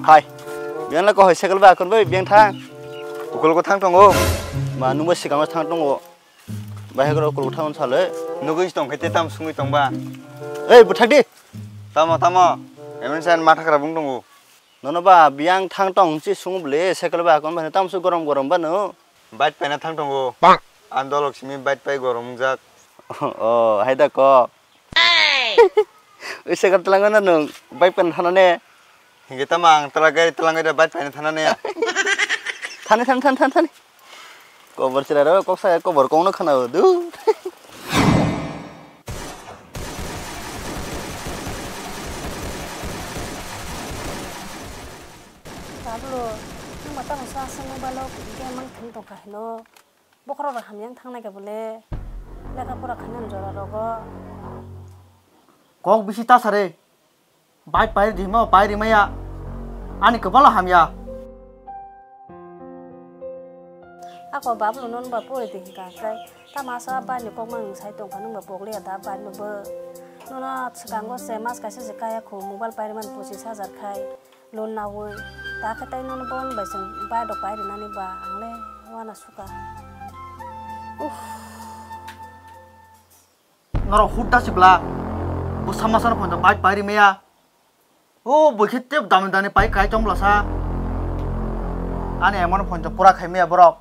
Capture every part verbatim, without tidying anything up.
Hai. Biyang la ko hai cycle ba kon bai biyang thang. Ukol ko thang tongo. Ma nung bai sikang thang tongo. Bai hagro ukol thang sale. Nugui tong khe te tam sungui tong ba. Ei buthak di. Tamo tamo. Emen sen matha kra bung tongo. Nono ba biyang thang tong chi sung bole cycle ba kon bai tam su gorom gorom ba no. Bike paina thang tongo. Ang dolok simi bike pai gorom jak. Oh, hai da ko. Ui cycle telang na nung bike pen thana ne. Hingke tama ang tela gari telang gari bike paina thana ne. Thani thani thani thani thani. Kobor chira ro kok saya kobor kong no khana du. Pablo, nung mata masa aswk mobile o game mang thang tong kha hino. Bokhorok rok hamya wng thang nai khe bole lekha pora khainani jora rogo. Kok bisi ta sare. Bai pai di ma pai ri maya. Ani kwbala hamya. Ako bablo non ba pori di hingka kai. Tama sa bai ni kok mang sai tong kha nung ba pokli ya da bai no bo. Nono swkango se mas kaisa se kaya khu mobile pai ri man pochis hajar khai. Loan nawi. Ta khe tai nono bon bai chwng bai rok pai rinani ba ang le wana suka. Uff. Norok hut da sibla. Bo sama sana phone bai pai ri maya. O boi khe tep dami dami pai kai tong bla sa. Ani emon phone to pura khai maya borok.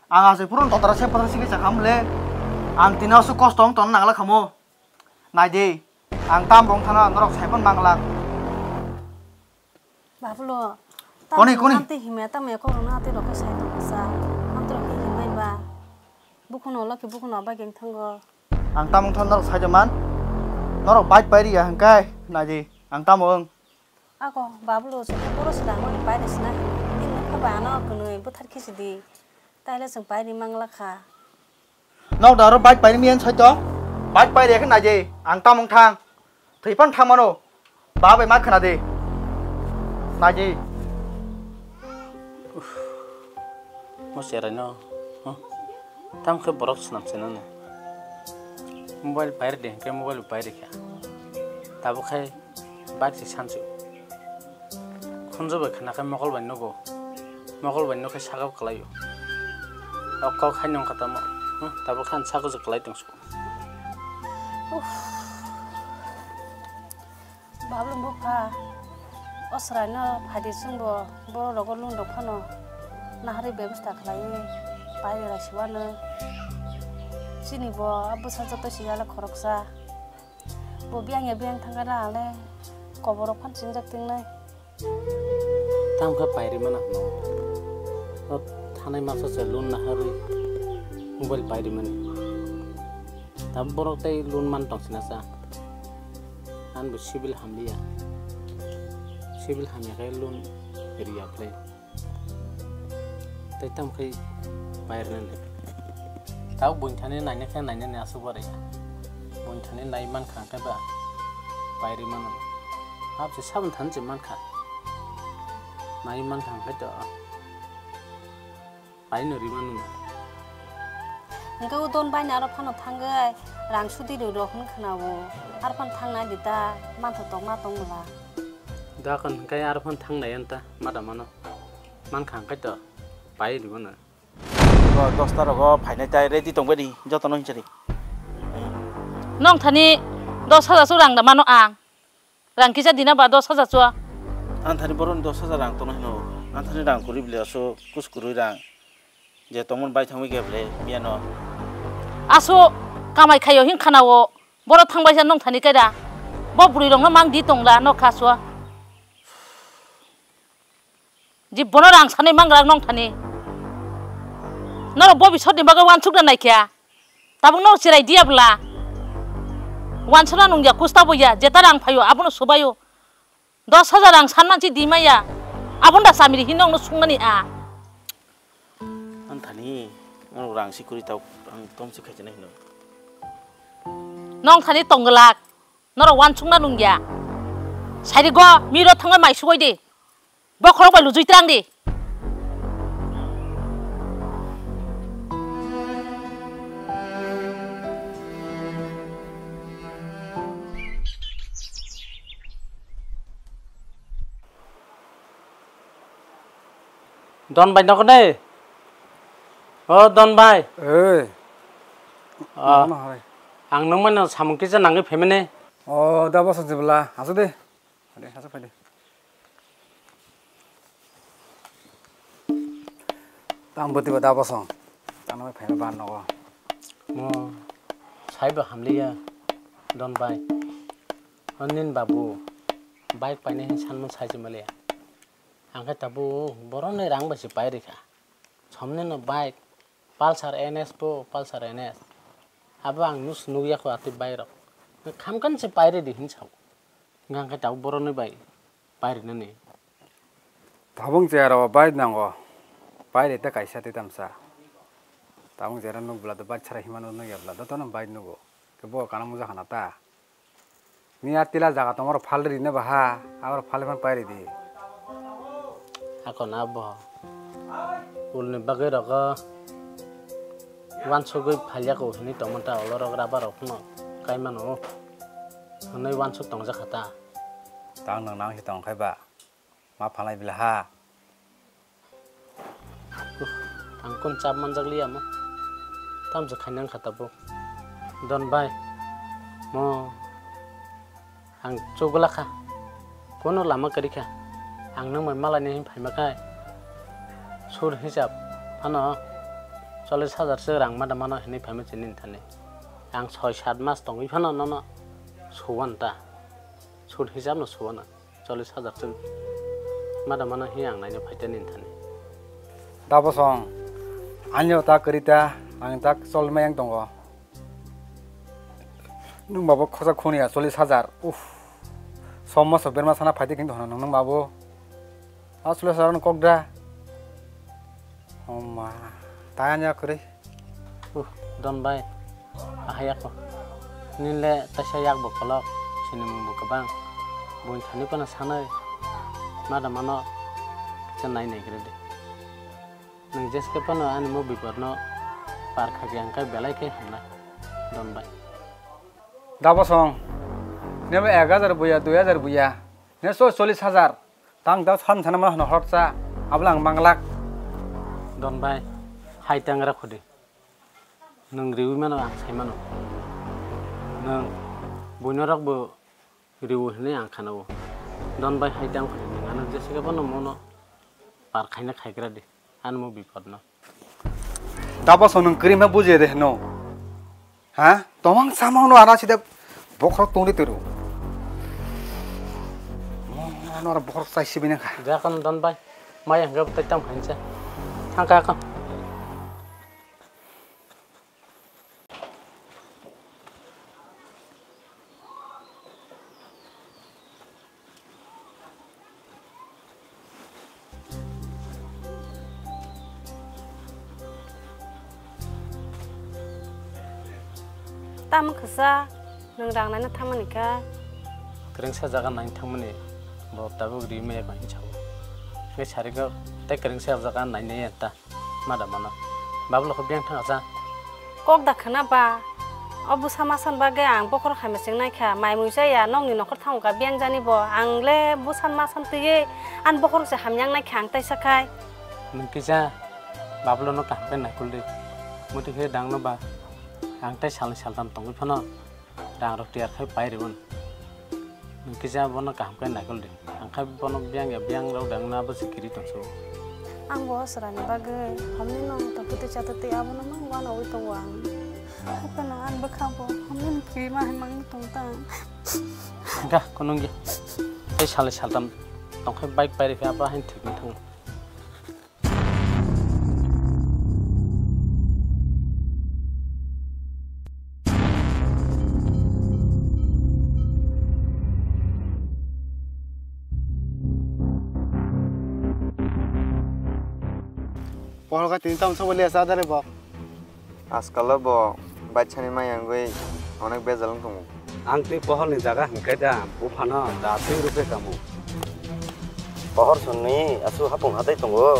Ang asai purun totara se pura sigi chakha mle. Ang tini asu kosto wng tong nangla khamo. Nai di. Ang tam rong thana norok sai phon mangla. Bablo, Koni, koni? Amtwi himya tamo ya kok rwna twi rok khe sai tong sa. Amtwi rok khe himnai ba. Bukhung no lokhe bukhung no bai keng thango. Ang tamo thon norok sai man. Norok bike pai riya hingkai nai di. Ang tamo wng. Ako bablo se khe boro se dang bai de sina. Din kha ba ano kwnwi buthar khe sidi. Taile chwng pai ri mangla kha. Nok da aro bike pai ri miyan sai to. Bike pai riya khe nai di. Ang tamo wng thang. Thwi phano thang mano. Ba bai ma khna di. Nai di. Mo cherai no. Huh? Tam khe borok swnam se nani. Mobile pai ri de hingke mobile pai ri kha. Tabuk khai bike se sansu. Khunju bai khna khe mokol bai nugo. Mokol bai nuk khe sakao kwlaio. O kok hai nung kha tamo. Huh? Tabuk khan sakao je kwlai tongsu. Uff. Bablu bupha, o chwraino phaidi chwngbo borok rogo loan rok phano naharwi bebosta khlaiwi pai rai siwano. Chini bo a bwsa joto siyale khoroksa. Bo biyang ya biyang thangkhe na ale kobor rok phano chingjak tingnai. Tamo khe pai rimana hwnwi. O thanai masa se loan naharwi mobile pai rimani. Tabuk borok tei loan man tong sina sa. Ani bo civil hamliya. Civil hamya khe loan riya khlai. Tei tamo khe pai rwnani. Tabuk buini thani naina khe nainani aswk ba rwya. Buini thani nai mankha hwnkhe ba pai rwi mano. Hap se saboni thani se mankha. Nai mankha hwnkhe to. Paino rima nung. Hingke o don baina aro phano thangwi rang sudi rwi rok hwn khna o. Aro phano thang nai di ta mantho tong ma tong bwla. Da kon hingke aro phano thang nai yan ta ma da mano. Man kha hingke to pai rima no. Bo dosta rogo phainai tai ready tong bai di joto no hinchari. Nong thani dos hajar su rang da mano ang. Rang kisa dina ba dos hajar chua. Ang thani boron dos hajar rang tono hino. Ang thani rang kuri bile aso kus kurui rang. Je tomon bai thangwi ge bile miyano. Aso kamai khayo hin khana o. Boro thangbai sa nong thani kaida. Bo bwrwi rokno mang di tongla no kha chua. Jibbono rang sanwi manglak nong thani. Norok bobisotni bagwi uansukna naikha. Tabuk norok cherai diya bwla. Uansukna nungya, kusta boya, jeta rang phaio, abono subaio. Dos hajar rang san mansi di maya. Abono da chamiri hin nongno sungmani a. Ang thani, norok rang si kuri tau, ang tomsi khaijana hino. Nong thani tongglak. Norok uansukna nungya. Sairigo miro thangwi mai sugoi di. Bokhorok bai lujui twlang di. Don bai nogo de. O Don bai. Ei. O. Ano hai. Ang nung mano samung kisa nangwi phaimani. O, da bosa jibla. Asu de. Ade, asu phai de. Tang bwtwi ba da bosong. Tang bai phai ba nogo. Mo, sai ba hamliya. Don bai. O nin babu. Bike painai hin sanmung sai jimaliya. Ang khe tabuk borokni rang bai se pai rikha. Somni no bike, Pulsar N S bo, Pulsar N S. Abo ang nus nukya kho atwi bike rok. Khamkhan se pai ridi hin sao. Hwnkhe tabuk borokni bai pai rinani. Tabuk je aro bike nango. Pai rite kaisa tei tamsa. Tabuk je aro nukbla do bike chara himano nukya bla do tono bike nugo. Kebo kana muja khana ta. Ni a tila jaga tongmoro phal rina baha, aboro phal phano pai ridi. Ako na bo. Ulni bagwi rogo wansugwi phalyako hini tongmanta olorok rubber rok phano kai mano. Hwnwi wansuk tongjak kha ta. Tang nang nang se tong khai ba. Ma phalai bila ha. Ang kun chap manjak liya mo. Tamsa khainang kha tabuk. Don bai. Mo. Ang chugula kha. Kono lama kari kha. Ang nang mai malai ni phaima khai. Sur hisab. Ano. Chollis hajar se rang ma da mano hini phaima chini thani. Ang soi sat mas tongwi phano nono. Suwan ta. Sur hisab no suwan. Chollis hajar chwng. Mada mano hi ang naina phaita nini thani. Da bosong. Ani o ta kwrwi ta, ang ta cholma yang tongo. Nwng babo khosa khoni ya chollis hajar. Uff. Som maso berma sana phaite kin dohna nwng babo. A chollis hajar no kok da. Oma. Ta anya kwrwi. Uh, Don bai, ahai ako. Nini le taisa yak bo kolok, sinimung bo kwbang. Buini thani phano sanai, mada mano kisa nai nai kre de. Nwng jeske phano ani mo bipor no par kha khe ang khe belai khe hamnai, Don bai. Da bosong, nini ek hajar buya, dui hajar buya, nini so chollis hajar. Tang da san sana mana hor cha, abla ang manglak. Don bai, hai tang ra khudi. Nwng riwi mano ang sai mano. Nwng buino rok bo riwi hwnwi ang khanao. Don bai hai tang khudi nwng ano jese khe bono mono par khaina khaigra di. Ano mo bipod no. Dabo so nwng kwrwi ma bujiya de hino. Ha? Tomang samang no ana sida bokhorok tongri turu. Mo ano bokhorok sai sibi nang kha. Jakon Don bai. Mai hangga tai tam hancha. Thangka ka. Tamo khasa, nwng rang naina thangmani kha? Kwrwngsa jaga naina thangmani, bo tabuk ri maya ba hinwi sao. Tei sari khe tei kwrwngsa jaga nainai ya ta. Ma da mano. Babulo kho biyang thang acha. Kok da khna ba. O bwsa masan bagwi ang bokhorok hai machwng nai kha. Mai mui cha ya, nokni nokhor thango kha biyang jani bo. Ang le bwsa masan twiwi ani bokhorok se hamyang nai kha ang taisa khai. Nwng kisa babulo no kaham khe naikol di. Muti khe dang no ba. Ang tai salni saltam tongwi phano. Rang rok tiyar khai pai rwun. Nwng kisa bono kaham khe naikol di. Ang khai bono biyang ya biyang rok dang na bo se kiri tong su. Ang bo srani bagwi homni no to phuti cha twi abono mang wano wi tongo ang. Haphano ang bwkha bo homni no kiri ma hai mang tong ta. Ga kunung ya. Tei sale saltam tong khai bike pai rikha abo hain thik wng thango. Pohor ka tini tam sobo liya sa dare bo. Ajkal o bo baisani maya wngwi onek bejal wng tongo. Ang twi pohorni jaga hwnkhe da buphano da twi rwkhe kamo. Pohor swnwi aswk hapung hatai tongo.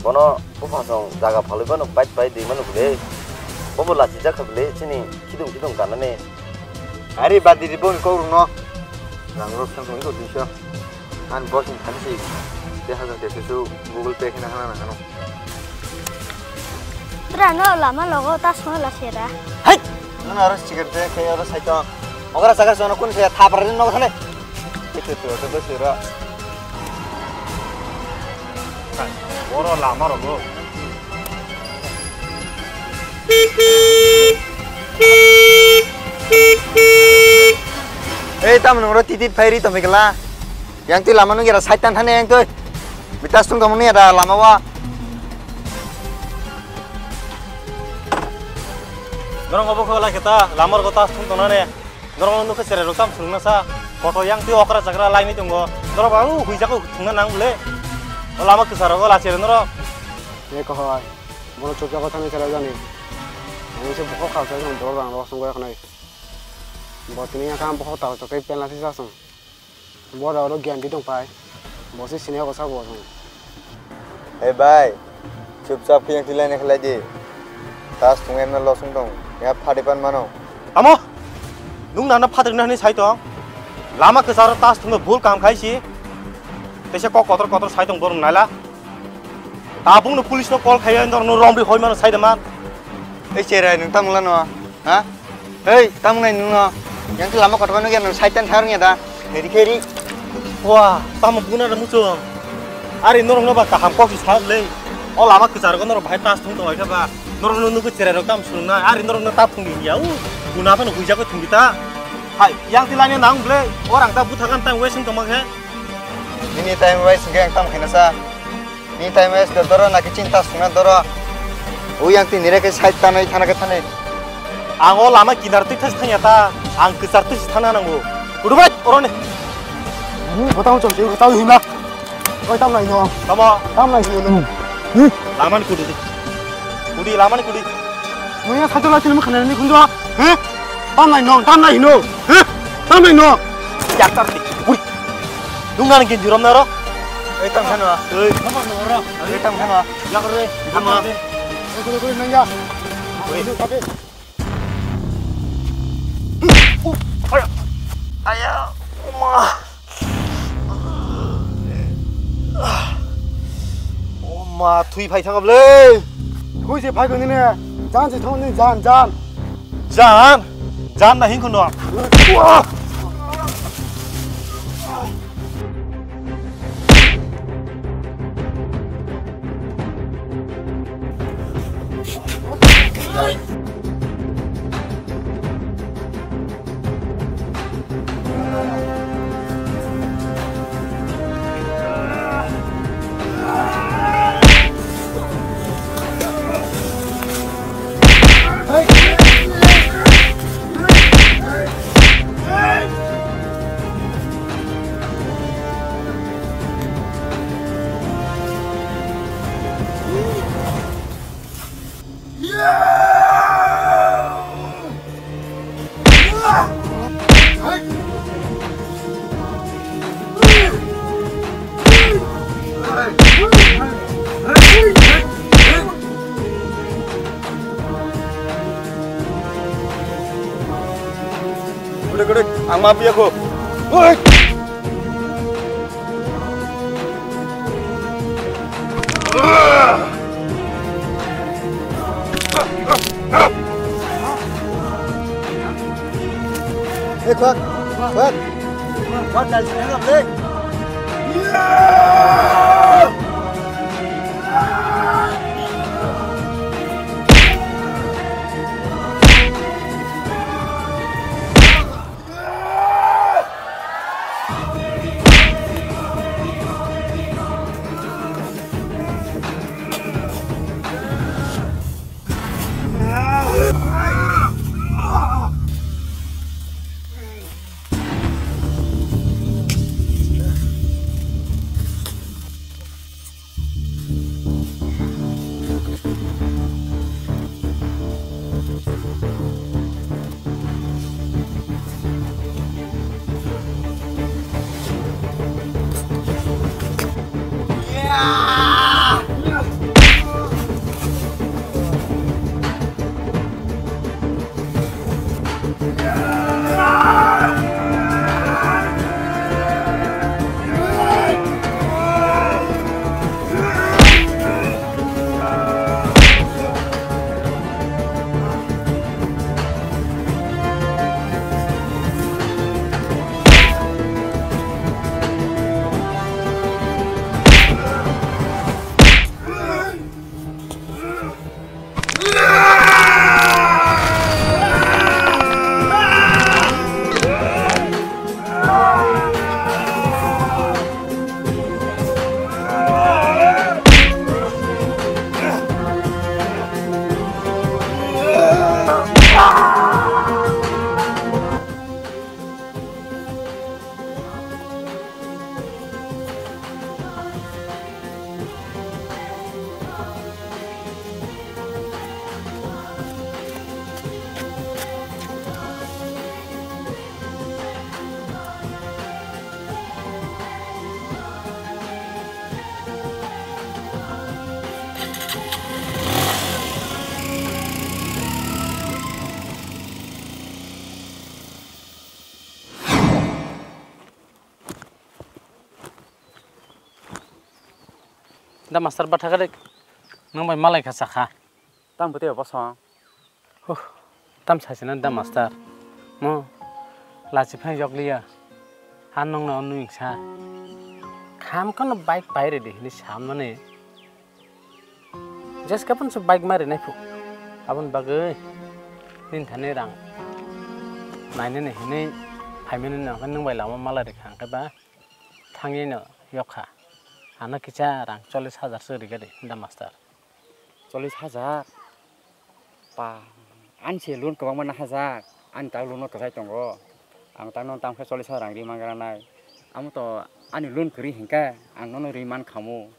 Bono buphasong jaga phalwi phano bike pai twi mano bwle. Bobo lachijak kha bwle chini khidung khidung kanani. Ari badi di boni kokrokno. Rang rok thang tongwi duiso. Ani bosni thani se. Dui hajar de susu Google Pay khe na hana nang ano. Tra no lama logo ta sma la sera. Hai! Nang aro cigarette de khe aro sai to. Ogra sagar sono kun se thapra no thane. Itu tu tu tu sera. Hai, oro lama rogo. Ei, tamo nungro titi phairi tongphikla. Yang twi lama nung era side tan thani yang twi. Bitas tung tongmani era lama wa. Norok obo kho lai kheta, lama rok tas tung tongnani. Norok nukhe cherai rok tam swrwngna sa. Koto yang twi okra chakra laimai tongo. Norok ba u huijak thungna nang bole. O lama kwcharo go la cherai norok. Ye kohai. Bono chukya kotha ni cherai jani. Ani se bokhok kha sa jong dor rang rok song goyak nai. Bo tini yang kam bokhok tal chokai penalty sa song. Bora oro giyan di tong pai. Bo se sini ako sabo song. Hey bai, chupchap khe yang tilai ne khlai di. Tas thung emna losong tong, ya phadi pan mano. Amo, nung nana phatrikna hwnwi sai tong. Lama kwcharo tas thungno bul kam khai si. Teisa kok kotor kotor sai tong borok naila. Tabukno police no call khaiya norokno romri hoi mano sai de man. Ei cherai nung tamungla no, ha? Hei, tamung nai nung no. Yang lama kotor no yang side tan tharung ya da. Heri kheri. Wah, tamo buna da muchung. Ari norokno ba kaham kok si sak le. O lama kwchar go norok bahai tas thung tong kha ba. Norokno nugo cherai rok tam sung na. Ari norokno ta thung ya. U, buna phano huijak thung ta. Hai, yang tilani nang ble. Orang ta buthakan tang wesing tong khe. Nini time waste hwnkhe ang tamo khaina sa? Nini time waste do doro naki chinta sungna doro? Ui ang tini reke side tanwi thana khe thani. Ang o lama kinar twi thas thangya ta, ang kwchar twi thana nango. Udu bai, oroni. Ni kotang chom chi kotang hina. Oi tam nai no. Tamo. Tam nai hino. Laman kudu. Kudi, lamani kudi. Nungya sajol lachini mukhanani khunjo, he? Tamnai nung, tamnai hino, he? Tamnai no. Yaktar ti, kudi. Nung nang genji romna ro. Ei, tam khano. Ei. Ei, tam khano. Yakre. Tamo. Ei, kudi, kudi, nungya. Ei. Aya, aya, uma. O ma, thwi phai thangab le. Thwi se phai kong nini. Jan se thong ni, jan, jan. Jan? Jan na hing kuno. Gede, gede, ang maaf ya ko. Woi. Eh, kuat, kuat. Kuat, jangan sini, kuat, eh. Master batha kare, nwng bai malai kha sakha. Tang bwtwi bosong. Huh, tam sachina da master. Mo, lachi phai jokliya. Han nong na onu ingsa. Kham kono bike pai redi hini samani. Jeske pun se bike mari nai phu. Abon bagwi. Nin thani rang. Nainani hini phaimani nang nung bai lama mala rikha hangke ba. Thangwi no yokha. Ano kisa rang chollish hajar se rigadi da master. Chollish hajar? Pa, ani se loan kwbangma nahajak, ani tak loan no kwchai tongo. Ang tak no tang khe chollish hajar rang ri man gra nai. Amo to ani loan kwrwi hinkhe ang nono ri man khamu.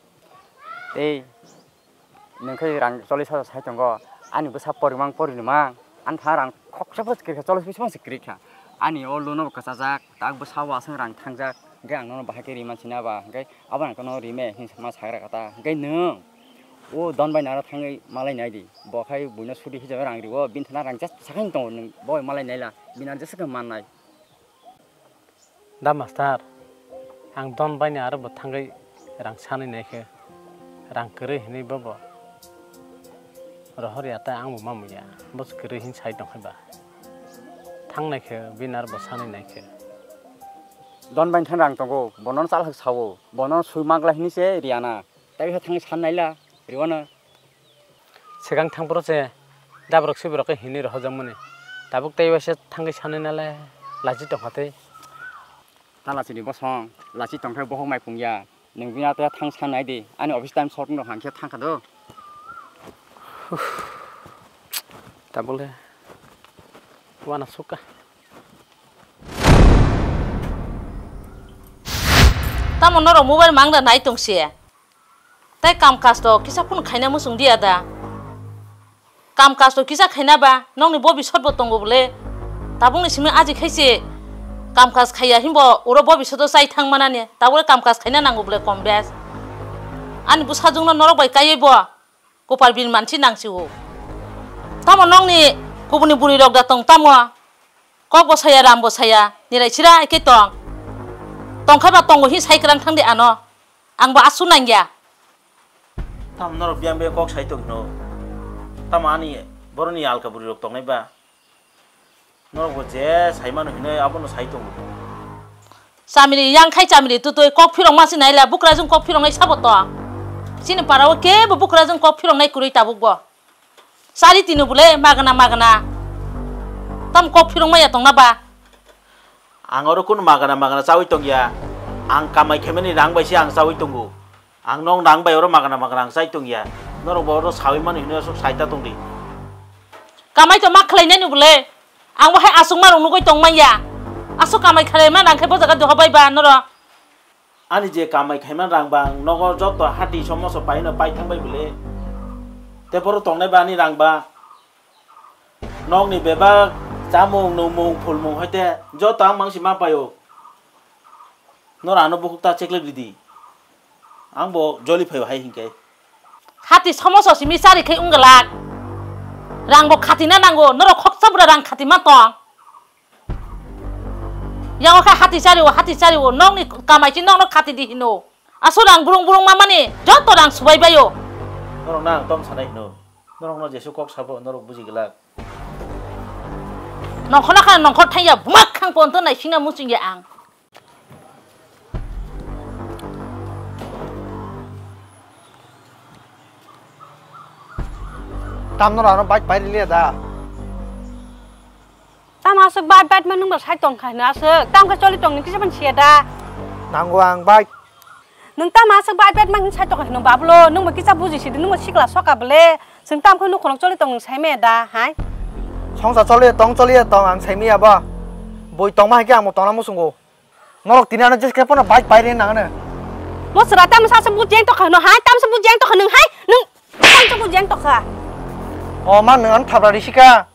Tei nwng khe rang chollish hajar sai tongo, ani bwsa porimang porinimang, ani tha rang khoksa bwsa kwrwi kha, chollish bwsa bwsa kwrwi kha. Ani o loan no bo kwchajak, tak bwsa o aswk rang thangjak, hinkhe ang nono bahai khe ri man sina ba, hinkhe abo ang nono rime hinwi ma sagra kha ta. Hinkhe nwng O Don bai naro thangwi malai nai di. Bo khai buino sudi hijaba rang riwo, bini thana rang just sakhai tongo nwng bo malai naila, bini jeswk mannai. Da master, ang Don bai ni aro bo thangwi rang sanwi nai khe, rang kwrwi hinwi bobo rohor ya ta ang bo mamu ya, bo se kwrwi hin sai tong khe ba. Thang nai khe bini aro bo sanwi nai khe. Don bai ni thani rang tongo, bono chal hak sao, bono sui magla hinwi se riya na. Tei waisa thangwi san naila, riwano. Swkang thangphuru se dabrok sibrok khe hinwi rohorjakmani. Tabuk tei waisa thangwi sanwi nale lachi tongkha tei. Ta lachini bosong, lachi tongkhe bohok mai phungya. Nwng bini ate thang san nai di. Ani office time short wngkha, ang khe thangkha do. Tabuk le wana sukha. Tamo norok mobile mangda nai tongse. Tei kam kaj to kisa phun khaina muchung dia da. Kam kaj to kisa khaina ba nokni bobisot bo tongo bole. Tabukni simi aji khaise kam kaj khaiya himbo oro bobisoto chai thang manani. Tabukle kam kaj khaina nango bole kom bes. Ani bwsajwkno norok bai kaiwi bo kopal bil mansi nangsi o. Tamo nokni kubuni bwrwi rok da tong tamo? Kok bo saya, ram bo saya, nirai sira hai khe tong. Tong khe ba tongo hin sai kwrang thang di ano. Ang bo asu nang ya. Tamo norok biyang biyang kok sai tong hino. Tamo ani boroni alka bwrwi rok tongnai ba. Norok bo je sai mano hinoi abono sai tongo. Chamili yang khai chamili tutui kok phirok ma si naila bukrajwng kok phirok nai sabo to. Chini para o kebo bukrajwng kok phirok nai kwrwi tabuk bo. Chari tini bole magana magana. Tam kok phirok maya tongna ba. Ang oro kun magana magana chawi tongya. Ang kamai khaimani rang bai se ang chawi tongo. Ang nong rang bai oro magana magana ang chai tongya. Norok bo oro sawi mano hinwi aswk saita tongdi. Kamai to ma khlai nani bole. Ang bo hai aswk ma rok nugui tong manya. Aswk kamai khlai ma nang khe bo jaga doha bai ba norok. Ani je kamai khaima rang ba ang nogo joto hati somoso paino pai thang bai bole. Te boro tongnai ba ani rang ba. Nokni bebak chamung, nungmung, phulmung hoite joto ang mangsi ma paio. Nor ano bukhuk ta cheklek ridi. Ang bo joli phaio hai hinkhe. Hati somoso simi chari khai wngwlak. Rang bo khatina nango, norok khoksa bwra rang khatima tong. Yango khe hati chari o, hati chari o, nokni kamai chi nokno khati di hino. Aswk rang burung burung mamani, joto rang subai baio. Norok na ang tom sanai hino. Norok no jesu kok sabo, norok buji glak. Nongkhor na kha nongkhor thangya, bumak khang ponto nai singna muchungya ang. Tam norok ano bike pai riliya da. Tamo aswk bike, bike ma nwng bo sai tong kha hino aswk. Tamo khe choli tong ni kisa ban siya da. Nango ang bike. Nwng tamo aswk bike, bike ma nwng sai tong kha hino bablo. Nwng bo kisa buji sidi, nwng bo sikla soka bole. Chwng tamo khe nukhung choli tong nwng sai maya da, hai? Songsa choli tong, choli tong ang sai maya bo. Bui tong ma hai khe ang bo tong na muchungo. Norok tini ano jeske pono bike pai ri nang ano. Mo sra tamo sa sa buji ang tong kha hino, hai? Tamo sa buji ang tong kha nwng, hai? Nwng tamo sa buji ang tong kha. O ma nwng ano thabra ri sika.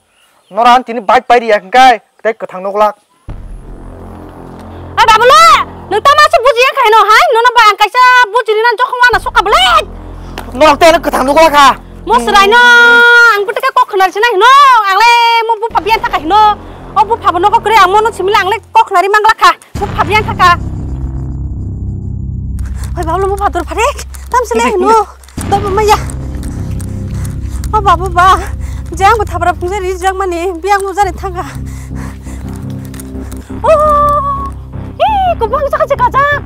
Nora ang tini bike pai riya hingkai, tei kwthang nuklak. Ai babulo, nwng tamo se bujiya khai no hai, nono ba ang kaisa bujiri na jokhong wana sokha bole. Norok tei ano kwthang nuklak ha. Mo srai no, ang bwtwi khe kok khna rwsina hino, ang le mo bupha biyan thaka hino. O bupha bo nogo kwrwi ang mono simile ang le kok khna ri manglak kha. Bupha biyan thaka. Oi babulo bupha dur pharik. Tamsile hino. Dobo maya. O babu ba. Jang bo thabra phungsa ri jak mani. Biang bo jani thanga. O. Hi, kubang saka saka jak.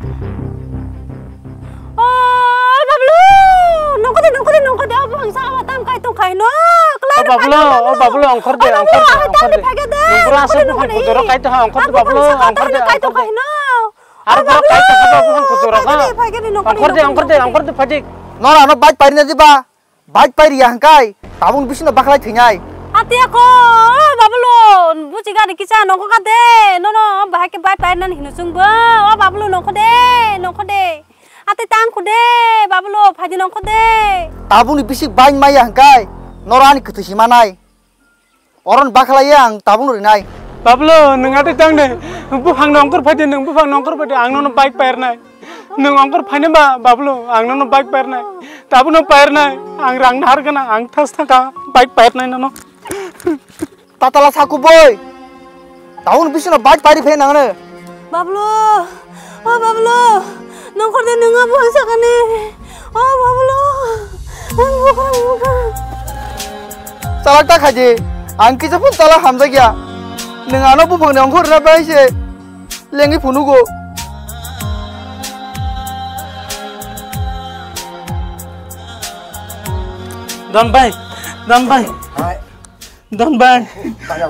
O, bablu. Nongkode, nongkode, nongkode. O bang saka tam kai tong kai no. O bablu, o bablu, ongkor de, ongkor de, ongkor de. Nongkor asal buphang kujoro kai tong ha, ongkor de bablu, ongkor de, ongkor de. Aro boro kai tong ha, buphang kujoro ha. Ongkor de, ongkor de, ongkor de, phadik. Nora no bike pairina diba? Bike pairiya hwnkhe tabung bisino bakhlai thwinai. Atiya ko, o bablu, buchi gari kisa nongkha de, nono bahai khe bike pairina hino chwngbo, o bablu nongkha de, nongkha de. Ate tang kho de, bablo, phaidi nong kho de. Tabukni bisik bain maya hwnkhe, noro ani kwthwi si manai. Oron bakhlaiya ang tabukno rinai. Bablo, nwng ate tang de. Buphang nongkhor phaidi, nwng buphang nongkhor phaidi, ang nono bike pairnai. Nwng ongkhor phainai ba, bablo, ang nono bike pairnai. Tabukno pairnai, ang rang nahar gana, ang thas thaka, bike pairnai nono. Tatala saku boi. Taun bisino bike pari phe nangno. Bablo. O bablo. Nongkhor de nunga bo sakani. O bablo. Ang bokra bokra. Salak ta khaji. Ang kisa pun tala hamjakya. Nung ano buphang nongkhor na bai se. Lengi phunugo. Don bai. Don bai. Hai. Don bai,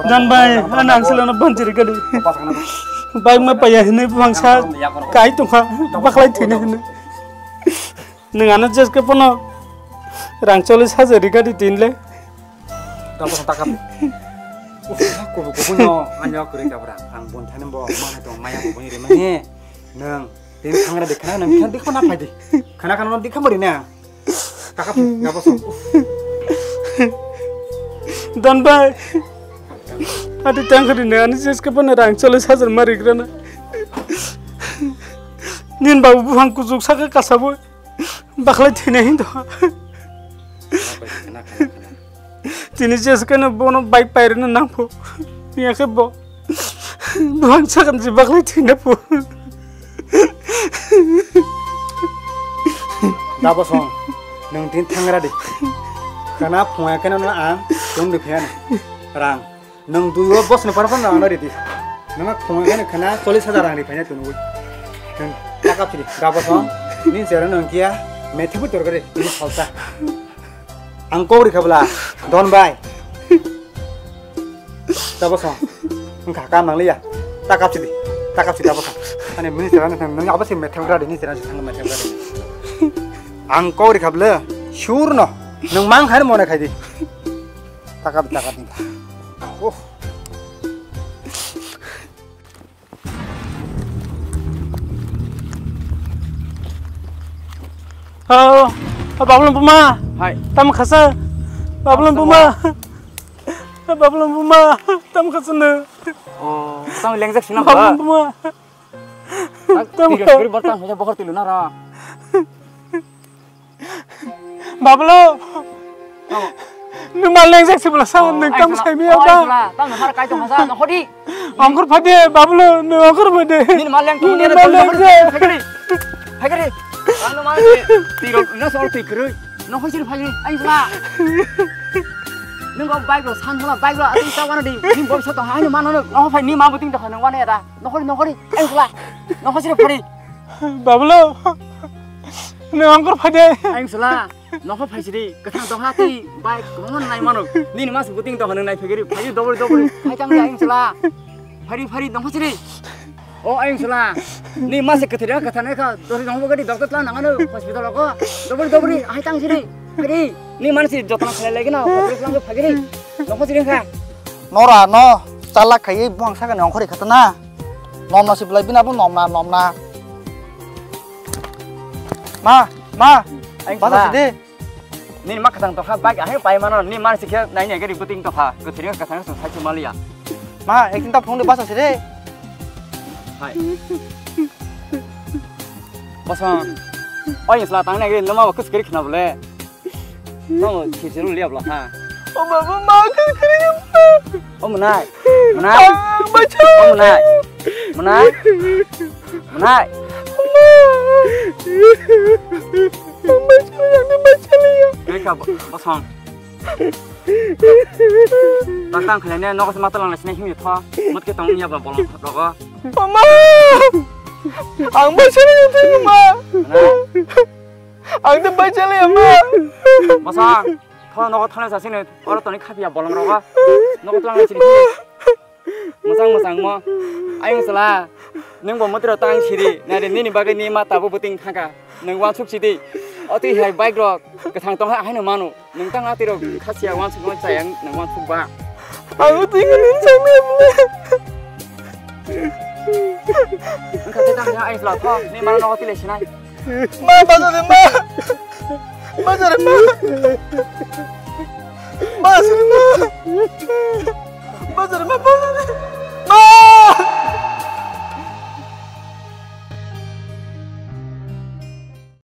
don bai, ano ang silano banjiri kadi. Bai ma paya hinui bangsa kai tongkha, baklai thini hinui. Nung ano jeske pono rang cholis hajar ri kadi tinle. Dabo sa takam. Kubu kubu no anyo kuri kabra. Ang bon thani bo mana tong maya bo boni remani. Nung tin khangra de khana nung khan dikho na phai di. Khana khana no dikha mari na. Kakap, ngapa song? Don bai. Ati tang khadi ne ani jeske pone rang cholis hajar mari grana. Nin babu buphang kuchuk saka kasabo. Baklai thina hindo. Tini jeske no bono bike pairina nangpho. Niya khe bo. Buphang sakam si baklai thina pho. Da bosong, nung tin thangra di. Khana phunga khe no ang tong di phiya ni. Rang, nung dui o bosni par par no ano ridi. Nung phunga khe khana cholis hajar rang ri phai na tunu. Nung takap chili. Da bosong, nin sero nung kia methe bu torgare, nin salsa. Ang kok rikha bwla, Don bai. Tabosong, wngkha kam nangliya. Ta kapsi di, ta kapsi tabosong. Ani minister ang thang nang abo se methang radi ni serang thang methang radi. Ang kok rikha bwla, sure no. Nang mang khai mone khai di. Ta kap, ta kap di. Oh. Oh, oh, Babulung Buma. Hai. Tam khasa. Babulung Buma. Babulung Buma. Tam khasa na. Oh, tam lengjak sina Babulung Buma. Tam khasa. Bohor tilu na ra. Bablo. Nung ma lengjak se bwla sa, nung tam sai miya ba. Tam nang har kai tong sa, nang hodi. Angkur phade, Bablo, nung angkur phade. Nini ma leng tong, nini ma leng tong. Phagri. Phagri. Ang no ma se, tiro, na sol tiro. Nang hoi sir phagri, ai sa. Nung ko bike lo, san bwla bike lo, ating sa wana di. Nini bom sa tong, ai no ma no, nang phai ni ma buting tong, nang wana ya da. Nang hori, nang hori, ai sa. Nang hoi sir phari. Bablo. Nung angkur phade. Ai sa. Nokho phaisiri, kwthang tongha twi bike kwbangma nai mano. Nini mas buting tongha nung nai phegeri, phaisiri dobori dobori, hai tang ya insula. Phari phari nokho siri. O ai insula. Ni mas kwthari kwthang nai kha, dori nokho gadi doctor tla nangano hospital ko. Dobori dobori, hai tang siri. Phari, ni man si jotna khalai lagi na, hospital ko phagiri. Nokho siri kha. Nora no, chalak khai buang saka nongkhori khatna. Nomna si belai bina bo nomna, nomna. Ma, ma, ai basa sidi. Nini ma kwthang tokha, bike ahai pai mano, nini ma sikhe nai nai gari buting tokha, kwthwini kwthang song sai maliya. Ma, ekdin ta phone de basa sidi. Hai. Basa. Oi, sla tang nai gari, noma ba kus kiri khna bole. Tamo sisir liya bla ha. O baba, ma ka kare ya. O mwnai. Mwnai. Ah, bacha. O mwnai. Mwnai. Mwnai. Ang bai chaliya, ang bai chaliya. Khe kha bosong. Tang tang khlai ne nogo se mata lang lai sini himni tho. Mut khe tong ya ba bolong rogo. Mama! Ang bai chaliya, ma. Ang de bai chaliya, ma. Bosong. Tho nogo thana sa sini. Oro toni khapia bolong rogo. Nogo tang lai sini. Mwchang mwchang mo. Ayung sala. Nwng bo mwtwiro tang sidi. Nari nini bagwi ni ma tabo buting thangka. Nwng wansuk sidi. Oti hai bike rok. Kwthang tong hai haino mano. Nwng tang atiro khasia wansuk mo chayang nwng wansuk ba. Ang uting nwng chang. Wngkha te tang ayung sala tho. Ni mano nogo tile sinai. Ma, bazar ma. Bazar ma. Bazar ma. Bazar ma, bazar.